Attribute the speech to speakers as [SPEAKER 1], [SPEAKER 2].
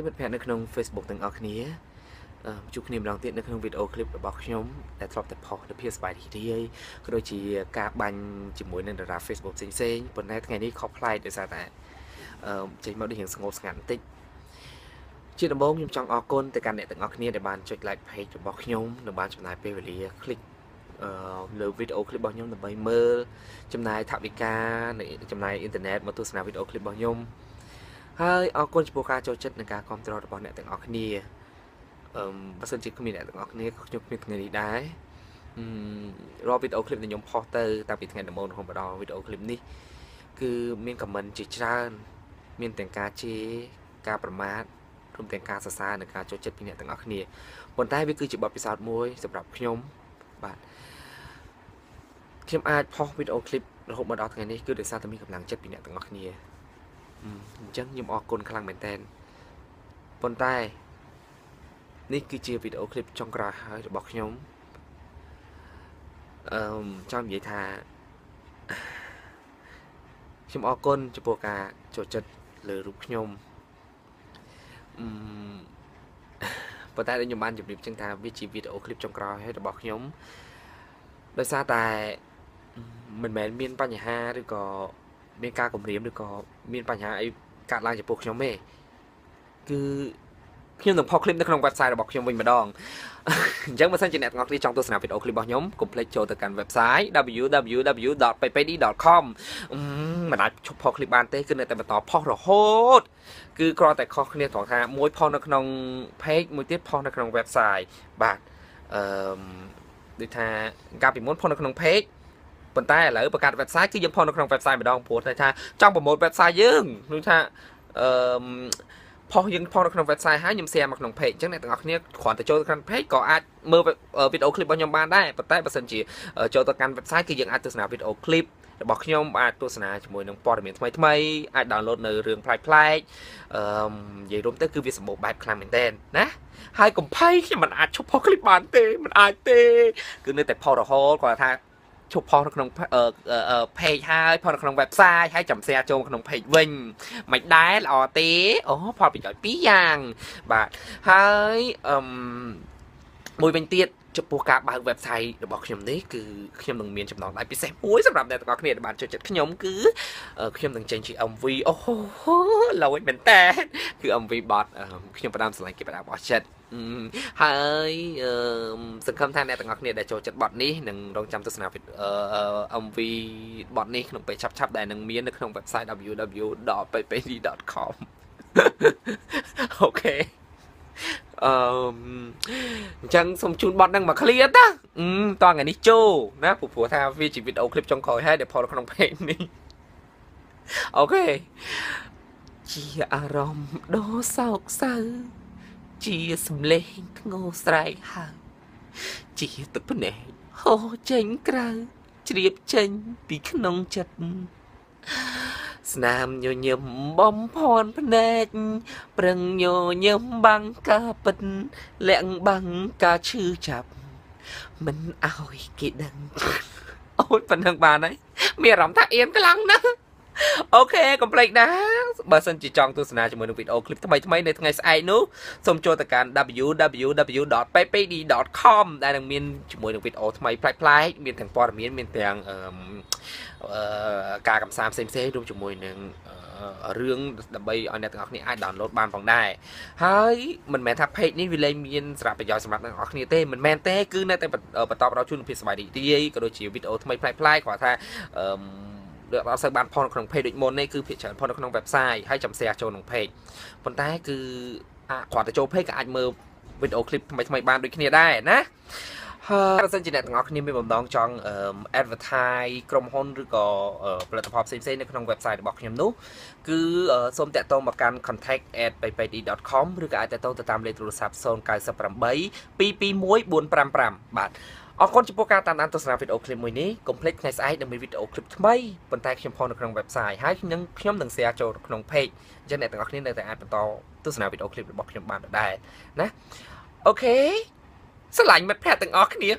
[SPEAKER 1] មិត្តភ័ក្តិនៅក្នុង Facebook ទាំងអស់គ្នាជួបគ្នាម្ដងទៀតនៅក្នុងវីដេអូឃ្លីបរបស់ខ្ញុំដែលធ្លាប់តែផុសនៅភាពសប្បាយរីករាយក៏ដូចជាការបាញ់ជាមួយនឹងតារា Facebook ផ្សេងៗប៉ុន្តែថ្ងៃនេះខុសប្លែកដោយសារតែចេញមកដូចរៀងស្ងប់ស្ងាត់បន្តិចជាដំបូងខ្ញុំចង់អរគុណទៅកាន់អ្នកទាំងអស់គ្នាដែលបានចុច like page របស់ខ្ញុំនិងបានចំណាយពេលវេលា click លើវីដេអូឃ្លីបរបស់ខ្ញុំដើម្បីមើលចំណាយថវិកានិងចំណាយអ៊ីនធឺណិតមកទស្សនាវីដេអូឃ្លីបរបស់ខ្ញុំហើយអរគុណចំពោះការចូលចិត្តនិងការគាំទ្ររបស់អ្នកទាំងអស់គ្នាបើសិនជាគ្មានអ្នកទាំងអស់គ្នាក៏ខ្ញុំគ្មានថ្ងៃនេះដែររាល់វីដេអូឃ្លីបដែលខ្ញុំផុសទៅតាំងពីថ្ងៃដំបូងរហូតមកដល់វីដេអូឃ្លីបនេះគឺមាន comment ជាច្រើនមានទាំងការជេរការប្រមាថរួមទាំងការសរសើរនិងការចូលចិត្តពីអ្នកទាំងអស់គ្នាប៉ុន្តែវាគឺជាបទពិសោធន៍មួយសម្រាប់ខ្ញុំបាទខ្ញុំអាចផុសវីដេអូឃ្លីបរហូតមកដល់ថ្ងៃនេះគឺដោយសារតែមានកម្លាំងចិត្តពីអ្នកទាំងអស់គ្នាអញ្ចឹងខ្ញុំអរគុណខ្លាំងមែនទែនប៉ុន្តែនេះគឺជាវីដេអូឃ្លីបចុងក្រោយហើយរបស់ខ្ញុំចង់និយាយថាខ្ញុំអរគុណចំពោះការចូលចិត្តលើរូបខ្ញុំប៉ុន្តែខ្ញុំបានជម្រាបចឹងថាវាជាវីដេអូឃ្លីបចុងក្រោយហើយរបស់ខ្ញុំដោយសារតែមិនមែនមានបញ្ហាឬក៏មានការគំរាមឬក៏មានបញ្ហាអីកើតឡើងចំពោះខ្ញុំទេគឺខ្ញុំនឹងផុសឃ្លីបនៅក្នុង website របស់ខ្ញុំវិញម្ដងអញ្ចឹងបើសិនជាអ្នកទាំងអស់គ្នាចង់ទស្សនាវីដេអូឃ្លីបរបស់ខ្ញុំកុំភ្លេចចូលទៅកាន់ website www.ppd.com មិនអាចឈប់ផុសឃ្លីបបានទេគឺនៅតែបន្តផុសរហូតគឺគ្រាន់តែខុសគ្នាត្រង់ថាមួយផុសនៅក្នុង page មួយទៀតផុសនៅក្នុង website បាទដូចថាកាលពីមុនផុសនៅក្នុង page ប៉ុន្តែឥឡូវបង្កើត website គឺយើងផុសនៅក្នុង website ម្ដងព្រោះតែថាចង់ promote website យើងដូចថាផុសយើងផុសនៅក្នុង website ហើយខ្ញុំ share មកក្នុង page អញ្ចឹងអ្នកទាំងអស់គ្នាគ្រាន់តែចូលទៅកាន់ page ក៏អាចមើលវីដេអូ clip របស់ខ្ញុំបានដែរប៉ុន្តែបើសិនជាចូលទៅកាន់ website គឺយើងអាចទស្សនាវីដេអូ clip របស់ខ្ញុំអាចទស្សនាជាមួយនឹងព័ត៌មានថ្មីថ្មីអាច download នៅរឿងប្លែកប្លែកនិយាយរួមទៅគឺវាសម្បូរបែបខ្លាំងមែនទែនណាហើយកុំភ័យខ្ញុំមិនអាចឈប់ផុស clip បានទេមិនអាចទេគឺនៅតែផុសរហូតគាត់ថាឈប់ផុសនៅក្នុង page ហើយផុសនៅក្នុង website ហើយចាំ share ចូលក្នុង page វិញមិនដែរល្អទេអូផលប្រយោជន៍ពីរយ៉ាងបាទហើយមួយវិញទៀតចំពោះការបើក website របស់ខ្ញុំនេះគឺខ្ញុំនឹងមានចំណងដៃពិសេសមួយសម្រាប់អ្នកទាំងអស់គ្នាដែលបានចូលចិត្តខ្ញុំគឺខ្ញុំនឹងចេញជា MV អូឡូយមែនតើគឺ MV បទខ្ញុំផ្ដើមស្រឡាញ់គេផ្ដើមអស់ចិត្តហើយសង្ឃឹមថាអ្នកទាំងអស់គ្នាដែលចូលចិត្តបទនេះនឹងរងចាំទស្សនា MV បទនេះក្នុងពេលឆាប់ៗដែលនឹងមាននៅក្នុង website www.ppd.com OK អញ្ចឹងសូមជូនបទហ្នឹងមកឃ្លាតាតថ្ងៃនេះចូលណាព្រោះថាវាជាវីដេអូឃ្លីបចុងក្រោយហើយដែលផុសក្នុង page នេះOK ជាអារម្មណ៍ដ៏សោកសៅជាសំលេងធ្ងោស្រែកហៅជាទឹកភ្នែកហូរចេញក្រៅជ្រាបចេញពីក្នុងចិត្តស្នាមញញឹមបំភ័ន្តភ្នែកប្រឹងញញឹមបាំងការពិតលាក់បាំងការឈឺចាប់មិនឲ្យគេដឹងអូយប៉ុណ្ណឹងបានហើយមានអារម្មណ៍ថាអៀនខ្លាំងណាស់OK កុំភ្លេចណាបើសិនជាចង់ទស្សនាជាមួយនឹងវីដេអូឃ្លីបថ្មីៗនៅថ្ងៃស្អែកនោះសូមចូលទៅកាន់ www.ppd.com ដែលនឹងមានជាមួយនឹងវីដេអូថ្មីប្លែកៗមានទាំងព័ត៌មានមានទាំងការកំសាន្តផ្សេងៗរួមជាមួយនឹងរឿងដើម្បីឲ្យអ្នកទាំងអស់គ្នាអាច download បានផងដែរហើយមិនមែនថា page នេះវាលែងមានសារៈប្រយោជន៍សម្រាប់អ្នកទាំងអស់គ្នាទេមិនមែនទេគឺនៅតែបន្តផ្ដល់ជូនភាពសប្បាយរីករាយក៏ដូចជាវីដេអូថ្មីប្លែកៗគ្រាន់ថាអត់សូវបានផុសនៅក្នុង page ដូចមុនទេគឺភាគច្រើនផុសនៅក្នុង website ហើយចាំ share ចូលក្នុង page ប៉ុន្តែគឺគ្រាន់តែចូល page ក៏អាចមើលវីដេអូ clip ថ្មីៗបានដូចគ្នាដែរណាហើយបើសិនជាអ្នកទាំងអស់គ្នាមានបំណងចង់ advertise ក្រុមហ៊ុនឬក៏ផលិតផលផ្សេងៗនៅក្នុង website របស់ខ្ញុំនោះគឺសូមតាក់ទងមកកាន់ contact@ppd.com ឬក៏អាចតាក់ទងទៅតាមលេខទូរស័ព្ទ098 221 455បាទអរគុណចំពោះការតាមដានទស្សនាវីដេអូឃ្លីបមួយនេះកុំភ្លេចថ្ងៃស្អែកនឹងមានវីដេអូឃ្លីបថ្មីប៉ុន្តែខ្ញុំផុសនៅក្នុង website ហើយខ្ញុំនឹង share ចូលក្នុង page អញ្ចឹងអ្នកទាំងអស់គ្នានៅតែអាចបន្តទស្សនាវីដេអូឃ្លីបរបស់ខ្ញុំបានដដែលណាOK ស្រឡាញ់មិត្តភ័ក្តិទាំងអស់គ្នា